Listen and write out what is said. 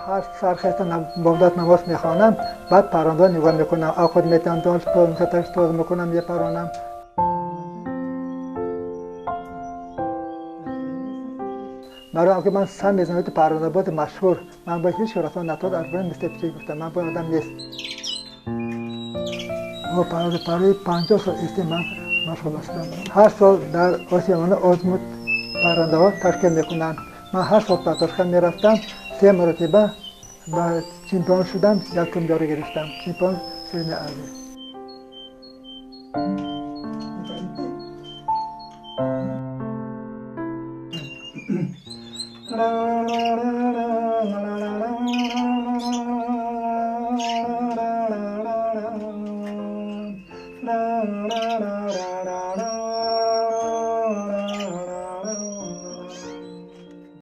Ҳар сархеста бомдод намоз мехонам, баъд паррандаҳо нигоҳ мекунам, авқот метавам тоз мекунам, мепаронам. Барои ки ман сан мезанам паррандабози машҳур, ман бо ҳеҷ расон натод аз мистер Пичик гуфтам, ман бо одам нест. Бо паррандапарварӣ 50 сол исти ман машғул ҳастам. Ҳар сол дар Осиёмона озмуд паррандаҳо ташкил мекунанд. Ман ҳар сол ба Тошканд мерафтам, 3 маротиба ба чемпион шудам, якум ҷоро гирифтам. Чемпион Средняя Азия.